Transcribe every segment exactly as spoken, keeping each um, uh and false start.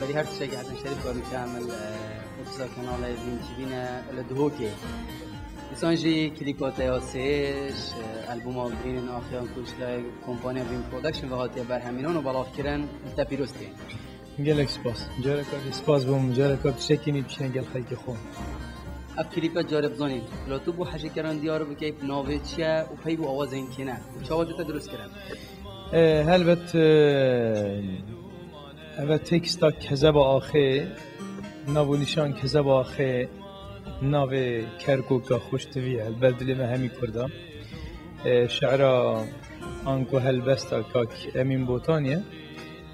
Belê her tiştekî Hesen Şerîf Kamil, e, ofîsa kanalê Vîn T V ne li Duhokê. Dîsan jî klîpa te ya sêş, e, albûma Birînên Axiyan ku ji lay kompanya Vîn Production ve hatiye berhemînan û belavkirin, li te pîroz tê. Gelek spas. Careka dî spas bûm. Careka tiştekî nî bişîne gel xelkê xwe. Ev klîpe carê bizanîn. Bila tu bo hejêkeran diyar bikey, navê çi ye û peyv û awazên kê ne? Û çawa tête dirust kirin? E, helbet, e, ev e teksta Kezeba Axê, nav û nîşan Kezeba Axê, navê Kerkûka xweş divî, helbet dilê me hemî Kurda. E, şi'ra anku helbesta kak Emîn Botanî ye.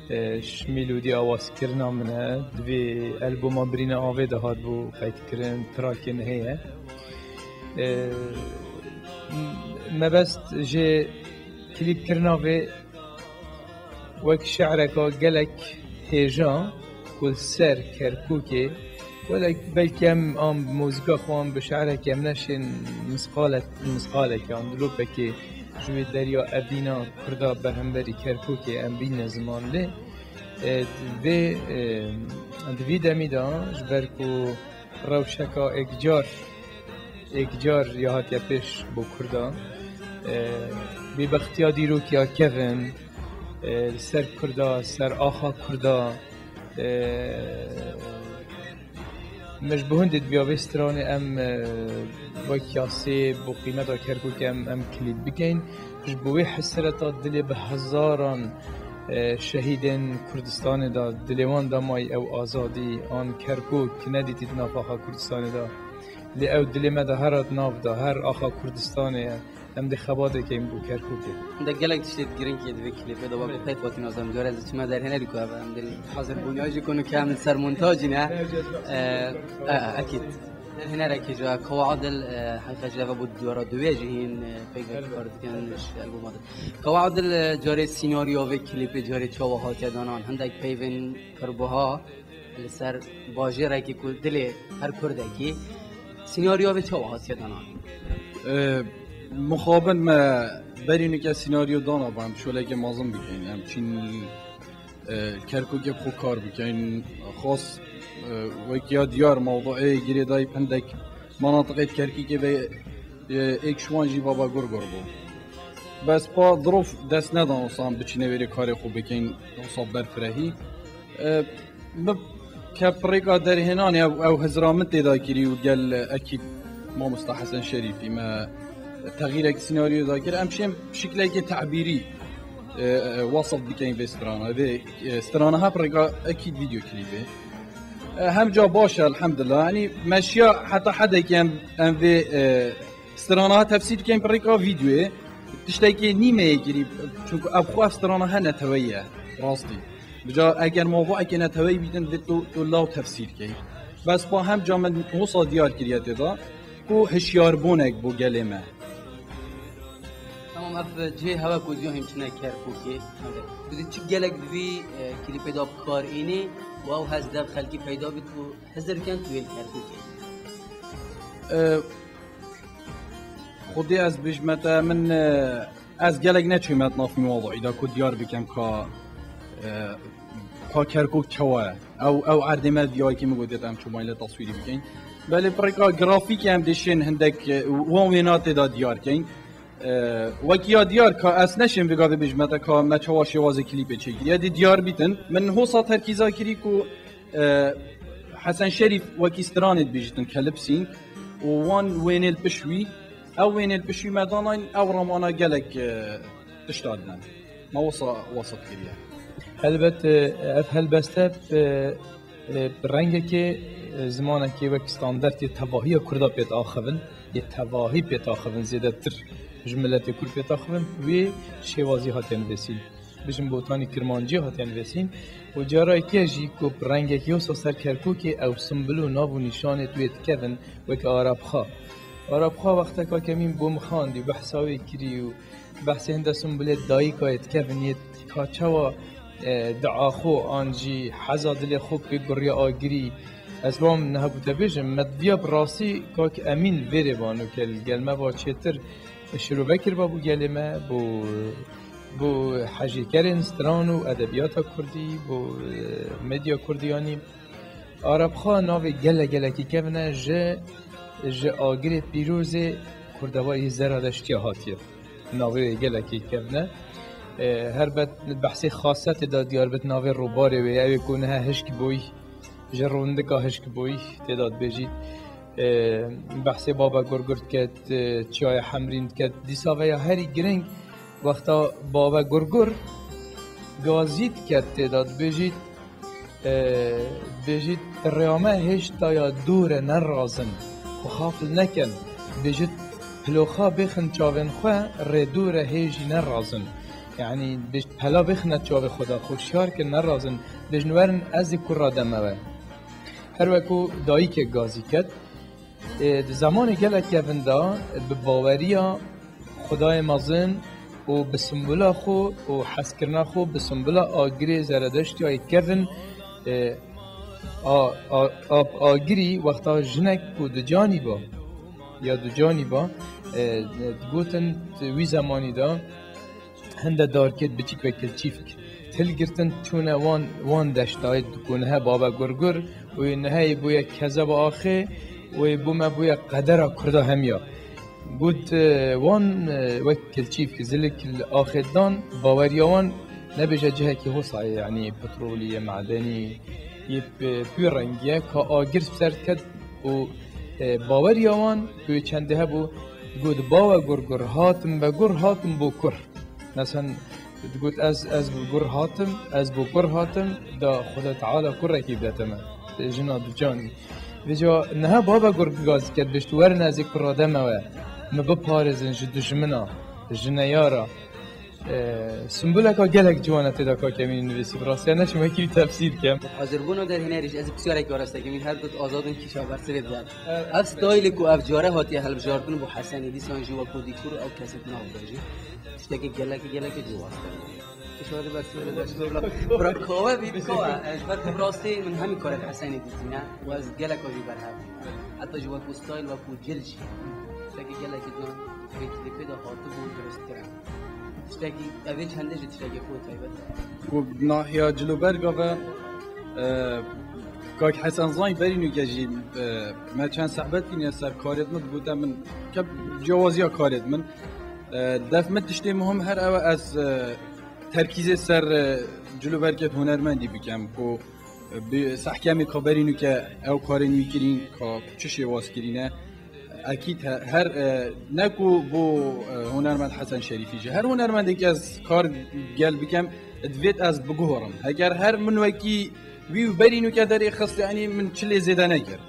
E, ji melodî awazkirina min e, di vê albûma Birîna Avê de hatibû qeydkirin, trakên heye. E, m-, mebest jê klîpkirina vê wek şi'reka gelek hêja ku li ser Kerkûkê, welek belkî em an bi muzîka xwe an bi şi'rekê em neşên misqalek, misqalekê an dilopekê ji wê derya Evîna Kurda berhemberî Kerkûkê em bîne ziman lê, e, vê, e, di vî demî de ji ber ku rewşeka êkcar, êkcar ya hatiye pêş bo Kurda, e, bêbextiya dîrokî ya kevin, e, li ser Kurda, ser axa Kurda, e, me ji bo hindê dibiya vê stranê em, e, wek yasê bo qîmeta Kerkûkê em, em klîp bikeyn. Ji bo wê hesreta dilê bi hezaran, e, şehîdên Kurdistanê de, dilê wan de may ew azadî an Kerkûk nedîtî di nav axa Kurdistanê de. Lê ew dilê me de her di nav de, her axa Kurdistanê ye. Em dê xebatê keyin bo Kerkûkê. Hinde gelek tiştê giringî di vê klîpê de wek pey Fatîna Zemcor ez diçime derhênerî ku ev em dê hazir bûniya jî ku nuke em li ser montajî ne. E, e, e, ekîd. Derhênerekî ji Kawa Adil, e, heqa ji eve bû diyara duwê jî hîn, e, peyvek kar dikin ji albûma de. Kawa Adil, e, carê sînaryoya vê klîpê carê çawa hatiye danan? Hindek peyvên pirbuha li ser bajêrekî ku dilê her Kurdekî, sînaryoya vê çawa hatiye danan? E, mixabin me berî nuke sînaryo dana, em şolekê mezin bikeyn. Em çîn, e, Kerkûkê bi xwe kar bikeyn. Xas, e, wek ya diyar mewduê girêdayî hindek menatiqê Kerkûkê ve, e, êk ji wan jî Baba Gurgur bû. Bes pa dirof dest nedan wisa em biçîne wêrê karê xwe bikeyn, wisa berfirehî. E, min ke pirêka derhênanê ew, ew hizra min tê de kirî û gel, e, ekîd mamosta Hesen Şerîfî me texîrek senaryoyê de kir. Em şên şiklekê tebîrî, e, e, wasif bikeyn vê strana. Vê, e, strana ha pirêka ekîd vîdeo klîpê. E, hem ca baş e, elhamdulillah. Yanî meşiya heta hedekê em, em vê, e, strana tefsîr keyn bi rêka vîdeoyê. Tiştekê nî me yê kirî, çunku ev xwe ev strana he neteweyî ye, rastî. Bi ca eger mawduekê neteweyî bîtin, vê tu, tu law tefsîr key. Bes pa hem ca min hosa diyar kiriye tê de, ku hişyarbûnek bo gelê me. Tamam, ev cihê hewe ku ziya hîn çine Kerkûkê. Bi çi gelek di vî, e, klîpê de bi kar înî û ew hez dev xelkî peyda bît û hizir ken tu yê li Kerkûkê? E, Xwedê ez bêjime te, min, e, ez gelek neçûme di nav mewduî de ku diyar bikim ka, e, ka Kerkûk çawa ye. Ew, ew erdê me diyayekî min gotê te em çûmayî lê teswîrî bikeyn. Belê pirêka grafîkê em dê şên hindek, e, wan wêna tê de diyar keyn. E, wekî ya diyar ka ez neşêm vê gavê bêjime te ka me çawa şêwazê klîpê çêkiriye. Dê diyar bîtin. Min hosa terkîza kirî ku E, Hesen Şerîf wekî stranê dibêjitin ke lip sync û wan wênê li piş wî, ew wênê li piş wî me danayn, ew ramana gelek, e, tişta didin. Me wisa wasif kiriye. Helbet, e, ev helbeste, e, e, bi rengekê, e, zimanekê wek standartê tevahiya Kurda pê diaxivin, yê tevahî pê diaxivin zêdetir ji miletê Kurd pê diaxivin, wê şêwazî hatiye nivîsîn. Bijim botanî kirmancî hatiye nivîsîn û cara yekê jî ku bi rengekî wisa ser Kerkûkê ew simbul û nav û nîşanê tu yê dikevin weke Arabxa. Arabxa wexteka kemîn bo min xwendî, behsa wê kirî û behsê hinde simbulê dayika yê dikevin yê ka çawa, e, dua xwe an jî heza dilê xwe pê guriya agirî. Ez wan niha bû te bêjim, me diviya bi rastî kak Emîn vê rê vano ke li gel me va çêtir şirove kiriba bo gelê me, bo Bo hejêkerên stran û edebiyata kurdî, bo, e, medya kurdî yanî, Arabxa navê gelek gelekî kevin e ji, ji agirê pîrozê kurdewayî Zeradeştiya hatiye. Navê wê gelekî kevin e. E, helbet behsê xasetê de diyar bit navê robarê wê, ew ê ku niha hişk boyî, ji rûndika hişk boyî tê de dibêjît. E, behsê Baba Gurgur diket, e, Çiyaya Hemrîn diket. Dîsa veya herî giring wexta Baba Gurgur gazî diket tê de dibêjît, e, dibêjît, "Rêya me hêşta ya dûr e, nerazin. Xwe xafil nekin." Dibêjit, "Piloxa bêxin çavên xwe, rê dûr e, hê jî nerazin." Yanî dibêjit, "Pela bêxine çavê xwe de, xwe hişyar kin, nerazin." Dibêjin, "Werin ez ê kura deme we." Her wekû dayikek gazî ket, e, di zemanê gelek kevin de bi baweriya Xwedayê mezin û bi simbula xwe û hezkirina xwe bi simbula agirê Zeredeştiyayê kevin, e, a, a, a, agirî wexta jinek ku di canî ba, ya du canî ba, e, digotin wî zemanî de hinde darkêt biçîk ve kilçîfk hilgirtin, çûne wan, wan deştayê ku nihe Baba Gurgur û nihe yê bûye kezeba axê û yê bûme bûye qedera Kurda hemiya. Got, e, wan, e, wek kilçîfk zilik li axê dan, baweriya wan nebêje cihekî hosa ye, yanî petrolî ye, madenî yê, e, pî rengî ye, ka agir ser ket û, e, baweriya wan ku çendê hebû, got, "Bawe Gurgur, hatim ve gur, hatim bo kur." Mesela, digot, "Ez, ez bi gur hatim, ez bo kur hatim, da Xuda Teala kurekî bidete me." Jina ducanî. Vêca niha Baba Gurgur gazî ket, bêjt, "Werin ez ê kura deme we. Me biparêzin ji dijmina, ji neyara." E, simbuleka gelek ciwan e tê de, kak Emîn, nivîsî, bi rastî ne çi wekî tefsîr kem. Hazir bûno derhênerî jî ez ê pisyarek araste kim, her dot azadin kîşa bersivê bidan. Ev stayîlê ku ev care hatiye hilbijartin bo Hesenê, dîsan jî wekû dîkor ew kesê nav de jî. Tiştekî gelekî, gelekî cî waste. Kişarî bersivê de. Bira kawe bît, kawe. Ji ber ku bi rastî min hemî karên Hesenê dîtîne û ez geleka jî berhev dîme. Heta jî wekû stayîl, wekû cil jî. Tiştekî gelekî din vê klîpê de hatibû durust kirin. Tiştekî, ev ê çendê jî tiştekî xwe taybet e. Ku nahiya Cilûberga ve, e, kak Hesen Zay berî nûke jî, e, me çend sehbet kiriye ser karê min, digote min ke ciyawaziya karê min. E, def min tiştê muhim her ew e, ez, e, terkîzê ser, e, Cilûbergê hunermendî bikem ku, e, bi sehkemê ka berî nûke ew karên wî kirîn ka çi şêwaz kirîne. Ekîd he-, her, e, ne ku bo, e, hunermend Hesen Şerîfî jî. Her hunermendek ez kar gel bikem, divêt ez biguhorim. Heger her min wekî wî û berî nûke derê xist, yanî min çi lê zêde nekir.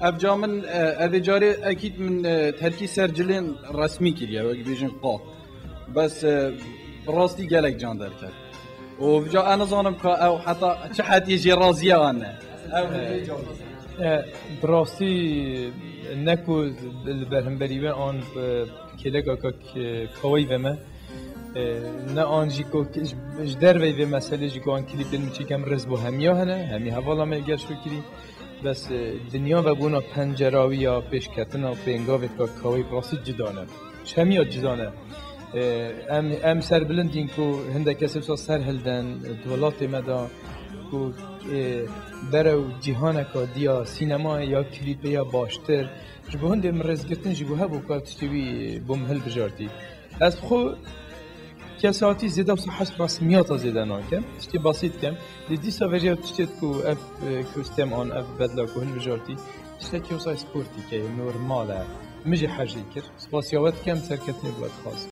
Ev ca min, e, evê carê ekîd min, e, terkî ser cilên resmî kiriye, wek bêjin qa. Bes, e, bi rastî gelek can derket. Û vêca ez nizanim ka ew heta çi hetî jê razî ye an ne. Ew E, bi rastî ne ku li berhemberî we an, e, kêleka kak, e, Kawayî ve me, e, ne an jî ku ji, ji derveyî vê meselê jî ku an klîpên min çêkem rêz bo hemiya hene, hemî hevala me gel şikirî. Bes, e, dinya vebûna pencera wî ya pêşketina pêngavê kak Kawayî bi rastî cida ne. Ji hemiya cida ne. E, em, em serbilind in ku hindek kes wisa ser hilden, e, di welatê me de ku, e, berew cîhaneka diya sînemayê ya klîpê ya baştir. Ji bo hindê min rêzgirtin jî bû hebû ka tiştê wî bo min hilbijartî. Ez xwe kesatî zêde wisa hesp resmiyata zêde nakem. Tiştê basît kem. Lê dîsa vêca tiştê ku ev, e, kostem an, ev bedla ku hilbijartî, tiştekî wisa sportî ke, normal e. Min jî hejê kir. Spasiya we dikem, serketinê bi we dixwazim.